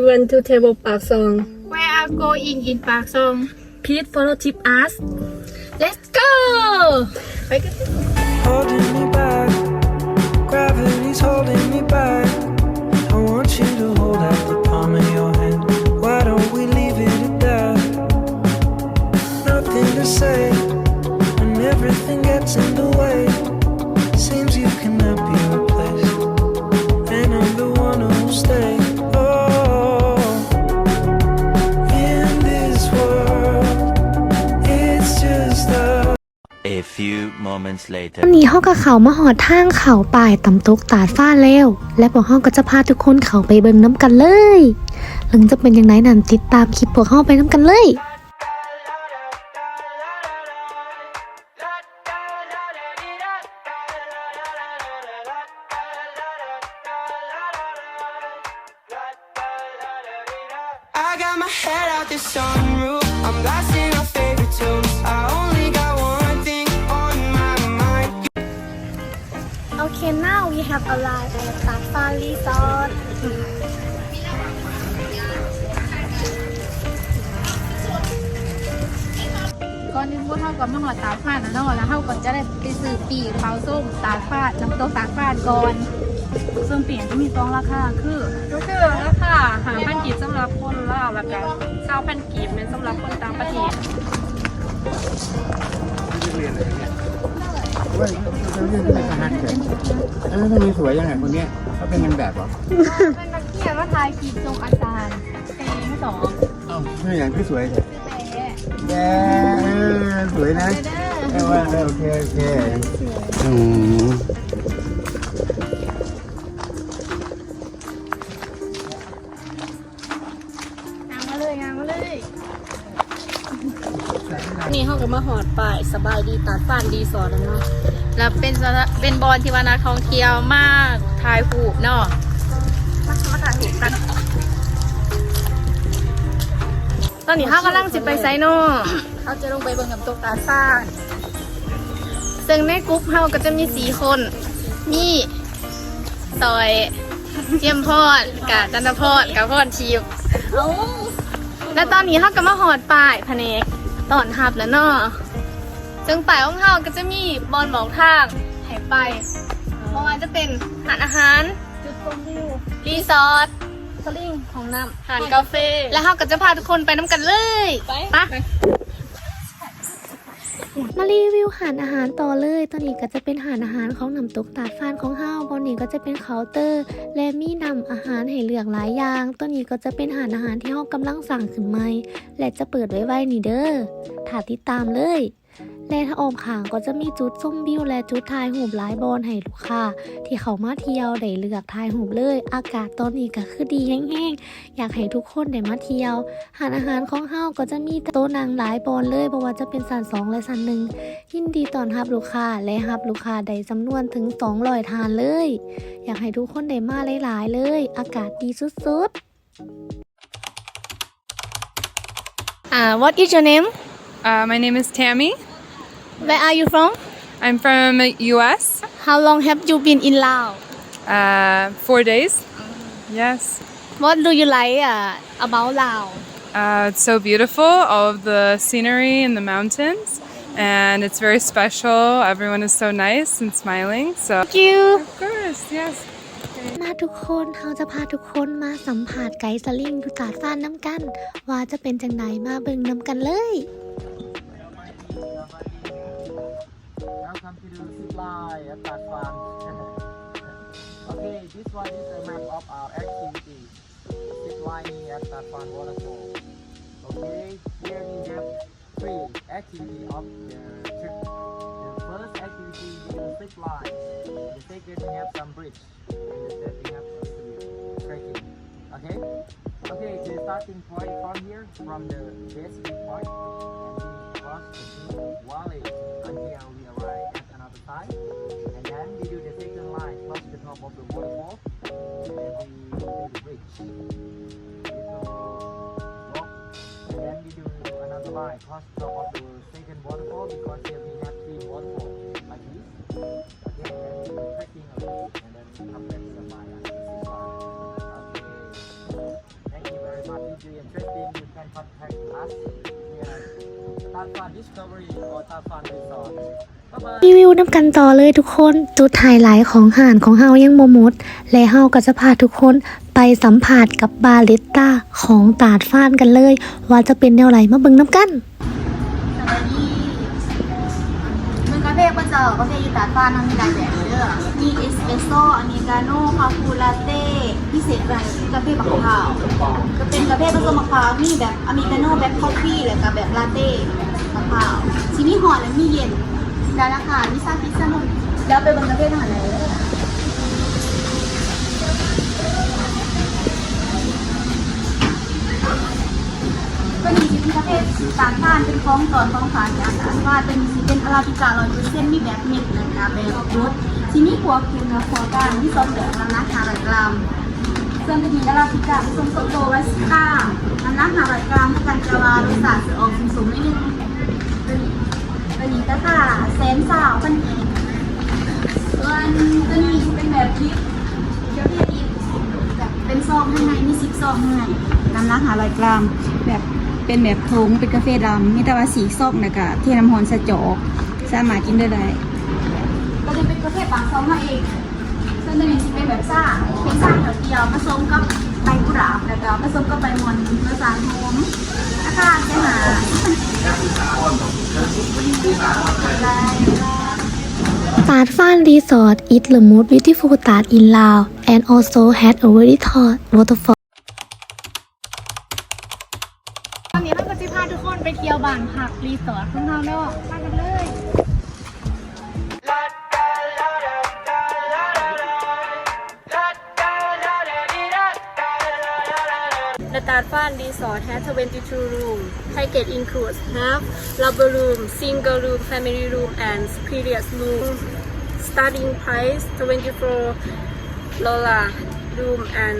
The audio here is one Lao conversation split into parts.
We went to Table Pak Song. We are going in Pak Song. Please follow tip us. Let's go! ໄປກັນ. Holding me back, gravity's holding me back. I want you to hold out the palm of your hand. Why don't we leave it at that? Nothing to say when everything gets in the way. Seems you cannot be replaced, and I'm the one who'll stay. Oh, in this world, it's just us. A few moments later. ຕອນນີ້ເຮົາກໍເຂົ້າມາຮອດທາງເຂົ້າປ້າຍນ້ຳຕົກຕາດຟ້ານແລ້ວ ແລະ ພວກເຮົາກໍຈະພາທຸກຄົນເຂົ້າໄປເບິ່ງນຳກັນເລີຍ. ເຊິ່ງຈະເປັນຈັ່ງໃດນັ້ນ ຕິດຕາມຄລິບພວກເຮົາໄປນຳກັນເລີຍ. I got my head out the sunroof. I'm blasting our favorite tunes. I only got one thing on my mind. Okay, now we have arrived at Tadfan Resort. ກ່ອນອື່ນພວກເຮົາກໍມາຮອດຕາດຟ້ານແລ້ວເນາະ ແລ້ວເຮົາກໍຈະໄດ້ໄປຊື້ປີ້ເຜົາສົ້ມຕາດຟ້ານ ນ້ຳຕົກຕາດຟ້ານກ່ອນ. ສົ້ມປີ້ຈະມີສອງລາຄາ ຄື ກໍຄືລາຄາຫ້າພັນກີບສຳລັບຄົນລາວ ແລ້ວກໍຊາວພັນກີບແມ່ນສຳລັບຄົນຕ່າງປະເທດ. ເອີ ທຳໄມສວຍຈັ່ງນະຄົນເນີ້ຍ? ເຂົາເປັນນາງແບບເຫາ? ເປັນນັກຮຽນມາຖ່າຍຄລິບສົ່ງອາຈານເຕັງສອງ. ເອົ້າ ຊື່ຫຍັງຄືສວຍແທ້? ແບ ເອີ ສວຍນະ. ເອີ ໂອເຄ ໂອເຄ. ອືມ ຍ່າງມາເລີຍ ຍ່າງມາເລີຍ. ນີ້ເຮົາກໍມາຮອດປ້າຍສະບາຍດີຕາດຟ້ານຣີສອດແລ້ວເນາະ ແລ້ວເປັນ ເປັນບ່ອນທີ່ວ່ານັກທ່ອງທ່ຽວມາຖ່າຍຮູບເນາະ. ມາ ມາຖ່າຍຮູບກັນ. ຕອນນີ້ເຮົາກຳລັງຊິໄປໃສເນາະ? ເຮົາຈະລົງໄປເບິ່ງນ້ຳຕົກຕາດຟ້ານ ເຊິ່ງໃນກຸ່ມເຮົາກໍຈະມີສີ່ຄົນ ມີ ສອຍ ຈຽມພອນ ກະ ຈັນທະພອນ ກະ ພອນທິບ. ເອົ້າ ແລະ ຕອນນີ້ເຮົາກໍມາຮອດປ້າຍພະແນກຕ້ອນຮັບແລ້ວເນາະ ເຊິ່ງປ້າຍຂອງເຮົາກໍຈະມີບ່ອນບອກທາງໃຫ້ໄປ ບໍ່ວ່າຈະເປັນຮ້ານອາຫານ ຈຸດຊົມວິວ ຣີສອດ ສະລິງ ຫ້ອງນ້ຳ ຮ້ານກາເຟ ແລະ ເຮົາກໍຈະພາທຸກຄົນໄປນຳກັນເລີຍ. ໄປ ໄປ. ມາຣີວິວຮ້ານອາຫານຕໍ່ເລີຍ. ໂຕນີ້ກໍຈະເປັນຮ້ານອາຫານຂອງນ້ຳຕົກຕາດຟ້ານຂອງເຮົາ. ບ່ອນນີ້ກໍຈະເປັນເຄົາເຕີ ແລະ ມີນ້ຳອາຫານໃຫ້ເລືອກຫຼາຍຢ່າງ. ໂຕນີ້ກໍຈະເປັນຮ້ານອາຫານທີ່ເຮົາກຳລັງສ້າງຂຶ້ນໃໝ່ ແລະ ຈະເປີດໄວໆນີ້ເດີ. ຖ້າຕິດຕາມເລີຍ. ແລະ ອ້ອມຂ້າງກໍຈະມີຈຸດຊົມວິວ ແລະ ຈຸດຖ່າຍຮູບຫຼາຍບ່ອນໃຫ້ລູກຄ້າທີ່ເຂົ້າມາທ່ຽວໄດ້ເລືອກຖ່າຍຮູບເລີຍ. ອາກາດຕອນນີ້ກໍຄືດີແຮງໆ. ຢາກໃຫ້ທຸກຄົນໄດ້ມາທ່ຽວ. ຮ້ານອາຫານຂອງເຮົາກໍຈະມີໂຕະນັ່ງຫຼາຍບ່ອນເລີຍ, ບໍ່ວ່າຈະເປັນຊັ້ນສອງ ແລະ ຊັ້ນໜຶ່ງ. ຍິນດີຕ້ອນຮັບລູກຄ້າ ແລະ ຮັບລູກຄ້າໄດ້ຈຳນວນເຖິງສອງຮ້ອຍທ່ານເລີຍ. ຢາກໃຫ້ທຸກຄົນໄດ້ມາຫຼາຍໆເລີຍ. ອາກາດດີສຸດໆ. Uh, what is your name? Uh, my name is Tammy. Where are you from? I'm from U S. How long have you been in Laos? Uh, four days. Yes. What do you like, uh, about Laos? Uh, it's so beautiful, all of the scenery and the mountains, and it's very special. Everyone is so nice and smiling, so. Thank you. Of course, yes. ມາທຸກຄົນ, ເຮົາຈະພາທຸກຄົນມາສຳພາດໄກສະລິງຢູ່ຕາດຟ້ານນຳກັນ ວ່າຈະເປັນຈັ່ງໃດ, ມາເບິ່ງນຳກັນເລີຍ. Welcome to the zip line at Tadfan. Okay, this one is a map of our activities. Zip lining at Tadfan Waterfall. Okay, here we have three activity of the trip. The first activity we do zip line. The second we have some bridge. And the third we have a trekking. Okay? Okay, the starting point from here, from the base viewpoint, and we cross the blue valley until we arrive at another side. And then we do the second line, cross the top of the waterfall, and then we do the bridge. Little walk, and then we do another line, cross the top of the second waterfall, because here we have three waterfall like this. Okay, and then we do trekking a little bit, and then we come back to the line, this is line. Okay. Thank you. Interesting, you can contact us here. Tadfan Discovery or Tadfan Resort. ຣີວິວນຳກັນຕໍ່ເລີຍທຸກຄົນ. ຈຸດໄຮໄລຂອງຮ້ານຂອງເຮົາຍັງບໍ່ໝົດ ແລະ ເຮົາກໍຈະພາທຸກຄົນໄປສຳພາດກັບບາຣິສຕາຂອງຕາດຟານກັນເລີຍ ວ່າຈະເປັນແນວໃດ. ມາເບິ່ງນຳກັນ. ສະບາຍດີ. ເບິ່ງກາເຟເພິ່ນເຈົ້າ, ກາເຟຢູ່ຕາດຟານເຮົາມີຫຼາຍແບບເດີ, ມີເອສເປຣສໂຊ, ອາເມລິກາໂນ, ຄາປູລາເຕ້, ພິເສດແບບກາເຟບັກພ້າວ ກໍເປັນກາເຟປະສົມບັກພ້າວ, ມີແບບອາເມລິກາໂນ ແບບຄອບຟີ້ ແລ້ວກໍແບບລາເຕ້ບັກພ້າວ. ຊິມີຮ້ອນ ແລະ ມີເຢັນ ໄດ້ລາຄາ ມີຊາເຢັນ ຊານົມ. ດຽວໄປເບິ່ງກາເຟທາງນັ້ນເລີຍ. ໂຕນີ້ຊິເປັນກາເຟຕາດຟານ ເປັນຂອງຕອນຂອງຝາກຈາກຕາດຟານ. ໂຕນີ້ຊິເປັນອາຣາບິກາຮ້ອຍເປີເຊັນ ມີແບບເມັດ ແລ້ວກະແບບບົດ. ຊິມີພວກເຄນກັບພວກການ ມີສອງແບບ ນ້ຳໜັກຫ້າຮ້ອຍກຣາມ. ສ່ວນໂຕນີ້ອາຣາບິກາ ຜົສົມໂກໂກ້ ບາຣິສຕາ ນ້ຳໜັກຫ້າຮ້ອຍກຣາມ ຄືກັນ ແຕ່ວ່າລົດຊາດຊິອອກສົ້ມໆໜ້ອຍໜຶ່ງ. ໂຕນີ້ ໂຕນີ້ລາຄາແສນຊາວພັນກີບ. ສ່ວນໂຕນີ້ຊິເປັນແບບດຣິບ ກາເຟດິບ ເປັນຊອງຂ້າງໃນ ມີສິບຊອງຂ້າງໃນ ນ້ຳໜັກຫ້າຮ້ອຍກຣາມ ແບບເປັນແບບຖົງ ເປັນກາເຟດຳ ມີແຕ່ວ່າສີຊອງ ແລ້ວກະເທນ້ຳຮ້ອນໃສ່ຈອກ ສາມາດກິນໄດ້ເລີຍ. ໂຕນີ້ເປັນກາເຟປາກຊ່ອງເຮົາເອງ. ສ່ວນໂຕນີ້ຊິເປັນແບບຊາ ເປັນຊາດຽວໆ ປະສົມກັບໃບກຸຫຼາບ ແລ້ວກະປະສົມກັບໃບມ່ອນ ເພື່ອສ້າງຫອມ. ລາຄາແສນຫ້າ. ຕາດຟານຣີສອດ is the most beautiful Taad in Laos and also has a very tall waterfall. ຕອນນີ້ເຮົາກໍຊິພາທຸກຄົນໄປທ່ຽວບ້ານພັກຣີສອດຂອງເຮົາເນາະ. ໄປກັນເລີຍ. The Taad Phan Resort has twenty-two room. Package includes half, double room, single room, family room, and superior room. Starting price twenty-four dollar room and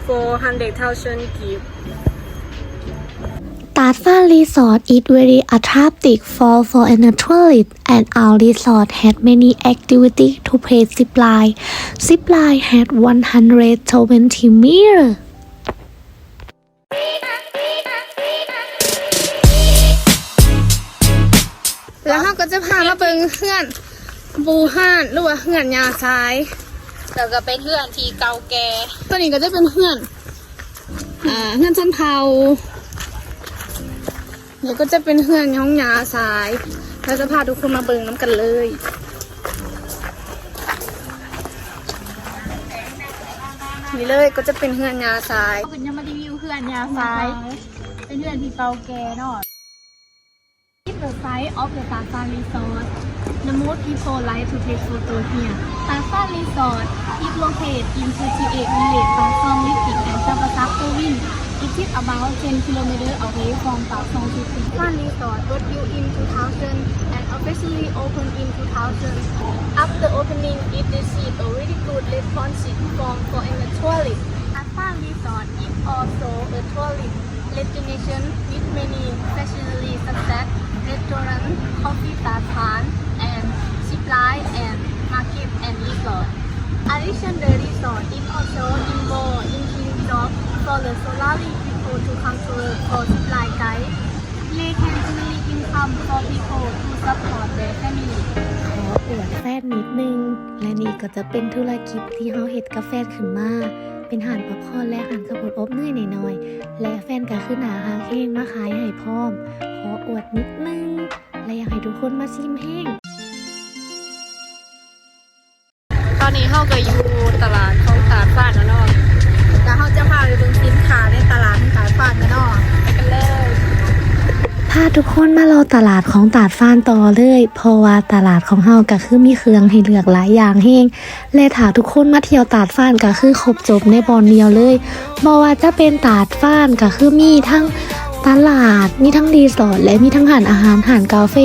four hundred thousand kip. Taad Phan Resort is very attractive for foreign tourists, and our resort has many activities to play zip line. Zip line has one hundred twenty meter. ແລ້ວເຮົາກໍຈະພາມາເບິ່ງເຮືອນບູຮານ ຫຼືວ່າເຮືອນຍ່າຊາຍ. ແລ້ວກໍເປັນເຮືອນທີ່ເກົ່າແກ່. ໂຕນີ້ກໍຈະເປັນເຮືອນ ອ່າ ເຮືອນຊົນເຜົ່າ. ນີ້ກໍຈະເປັນເຮືອນຂອງຍ່າຊາຍ. ເຮົາຈະພາທຸກຄົນມາເບິ່ງນຳກັນເລີຍ. ນີ້ເລີຍກໍຈະເປັນເຮືອນຍ່າຊາຍ. ເຮົາກໍຈະມາຣີວິວເຮືອນຍ່າຊາຍ ເປັນເຮືອນທີ່ເກົ່າແກ່ເນາະ. It's the site of the Taad Phan Resort. The most people like to take photo here. Taad Phan Resort is located in thirty-eight village, Pak Song District and Champasak Province. It is about ten kilometers away from Pak Song City. Phan Resort was built in two thousand and officially opened in two thousand. After opening, it received a very good response from foreign tourists. Taad Phan Resort is also a tourist destination with many facilities such as restaurant, coffee, Taad Phan, and zip line and market and resort. Addition, the resort is also involved in training job for the Solari people to come to work for zip line guide. They can generate income for people to support their family. ຂໍອວດແຟນນິດໜຶ່ງ ແລະ ນີ້ກໍຈະເປັນທຸລະກິດທີ່ເຮົາເຮັດກັບແຟນຂຶ້ນມາ ເປັນຮ້ານພັກຜ່ອນ ແລະ ຮ້ານຂັບລົດອົບເມື່ອຍໜ້ອຍໆ ແລະ ແຟນກໍຄືໜ້າຮັກແຮງ ມາຂາຍໃຫ້ພ້ອມ. ຂໍອວດນິດໜຶ່ງ ແລະ ຢາກໃຫ້ທຸກຄົນມາຊິມແຮງ. ຕອນນີ້ເຮົາກໍຢູ່ຕະຫຼາດຂອງຕາດຟານແລ້ວເນາະ ແລ້ວເຮົາຈະພາໄປເບິ່ງສິນຄ້າໃນຕະຫຼາດຂອງຕາດຟານກັນເນາະ. ໄປກັນເລີຍ. ພາທຸກຄົນມາເລາະຕະຫຼາດຂອງຕາດຟານຕໍ່ເລີຍ ເພາະວ່າຕະຫຼາດຂອງເຮົາກໍຄືມີເຄື່ອງໃຫ້ເລືອກຫຼາຍຢ່າງແຮງ ແລະ ຖ້າທຸກຄົນມາທ່ຽວຕາດຟານກໍຄືຄົບຈົບໃນບ່ອນດຽວເລີຍ. ບໍ່ວ່າຈະເປັນຕາດຟານກໍຄືມີທັງຕະຫຼາດ ມີທັງຣີສອດ ແລະ ມີທັງຮ້ານອາຫານ ຮ້ານກາເຟ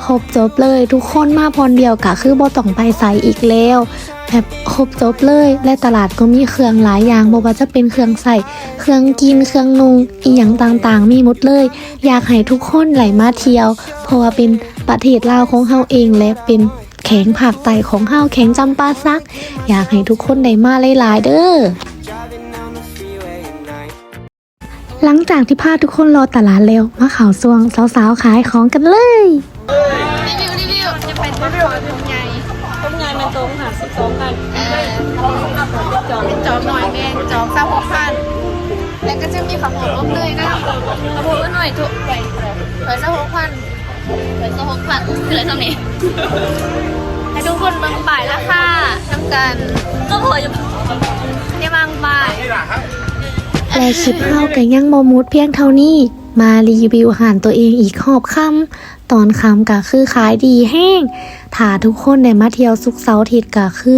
ຄົບຈົບເລີຍ. ທຸກຄົນມາບ່ອນດຽວກໍຄືບໍ່ຕ້ອງໄປໃສອີກແລ້ວ ແບບຄົບຈົບເລີຍ. ແລະ ຕະຫຼາດກໍມີເຄື່ອງຫຼາຍຢ່າງ ບໍ່ວ່າຈະເປັນເຄື່ອງໃຊ້ ເຄື່ອງກິນ ເຄື່ອງນຸ່ງ ອີ່ຫຍັງຕ່າງໆ ມີໝົດເລີຍ. ຢາກໃຫ້ທຸກຄົນໄດ້ມາທ່ຽວ ເພາະວ່າເປັນປະເທດລາວຂອງເຮົາເອງ ແລະ ເປັນແຂວງພາກໃຕ້ຂອງເຮົາ ແຂວງຈຳປາສັກ. ຢາກໃຫ້ທຸກຄົນໄດ້ມາຫຼາຍໆເດີ້. ຫຼັງຈາກທີ່ພາທຸກຄົນເລາະຕະຫຼາດແລ້ວ ມາເຂົ້າຊ່ວງສາວໆຂາຍຂອງກັນເລີຍ. ຣີວິວ ຣີວິວ ຈະເປັນຕົ້ມໃຫຍ່ ຕົ້ມໃຫຍ່ແມ່ນໂຕຫ້າສິບສອງພັນ ເອີ ຈອກ ເປັນຈອກໜ້ອຍແມ່ນຈອກຊາວຫົກພັນ ແລ້ວກໍຈະມີເຂົ້າໂພດອົບເນຍນຳ ເຂົ້າໂພດອົບເນຍ ຖ້ວຍ ຖ້ວຍຊາວຫົກພັນ ຖ້ວຍຊາວຫົກພັນ ຄືເລີຍສ່ຳນີ້ ໃຫ້ທຸກຄົນເບິ່ງປ້າຍລາຄານຳກັນ ກໍພໍຢູ່ ໄດ້ວາງປ້າຍ ແລະຄລິບເຮົາກໍຍັງບໍ່ໝົດພຽງເທົ່ານີ້ ມາຣີວິວຮ້ານຕົວເອງອີກຮອບຄ່ຳ ຕອນຄ່ຳກໍຄືຂາຍດີແຮງ ຖ້າທຸກຄົນໄດ້ມາທ່ຽວສຸກເສົາອາທິດກໍຄື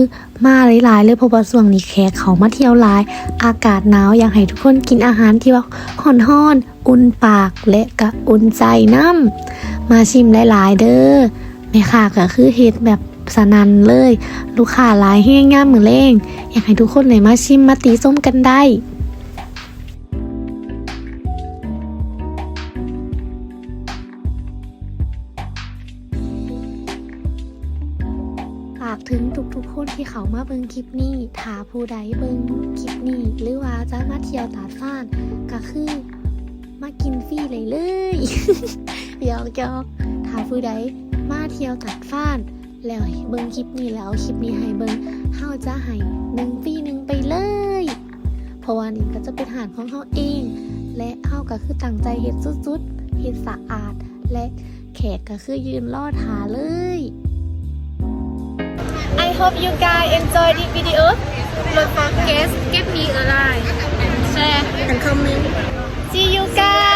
ມາຫຼາຍໆເລີຍ ເພາະວ່າຊ່ວງນີ້ແຂກເຂົ້າມາທ່ຽວຫຼາຍ ອາກາດໜາວ ຢາກໃຫ້ທຸກຄົນກິນອາຫານທີ່ວ່າຮ້ອນໆ ອຸ່ນປາກ ແລະກະອຸ່ນໃຈນຳ ມາຊິມຫຼາຍໆເດີ ແມ່ຄ້າກະຄືເຮັດແບບສະໜັ່ນເລີຍ ລູກຄ້າຫຼາຍແຮງຍາມມື້ແລງ ຢາກໃຫ້ທຸກຄົນໄດ້ມາຊິມມາຕິຊົມກັນໄດ້. ຝາກເຖິງທຸກໆຄົນທີ່ເຂົ້າມາເບິ່ງຄລິບນີ້ ຖ້າຜູ້ໃດເບິ່ງຄລິບນີ້ ຫຼືວ່າຈະມາທ່ຽວຕາດຟ້ານ ກະຄືມາກິນຟຣີໄດ້ເລີຍ ຫຍອກໆ ຖ້າຜູ້ໃດມາທ່ຽວຕາດຟ້ານ ແລ້ວເບິ່ງຄລິບນີ້ ແລ້ວເອົາຄລິບນີ້ໃຫ້ເບິ່ງ ເຮົາຈະໃຫ້ໜຶ່ງຟຣີໜຶ່ງໄປເລີຍ ເພາະວ່ານີ້ກໍຈະເປັນຮ້ານຂອງເຮົາເອງ ແລະເຮົາກໍຄືຕັ້ງໃຈເຮັດສຸດໆ ເຮັດສະອາດ ແລະແຂກກໍຄືຢືນລໍຖ້າເລີຍ. I hope you guys enjoy this video. Don't forget give me a like, share and comment. See you guys.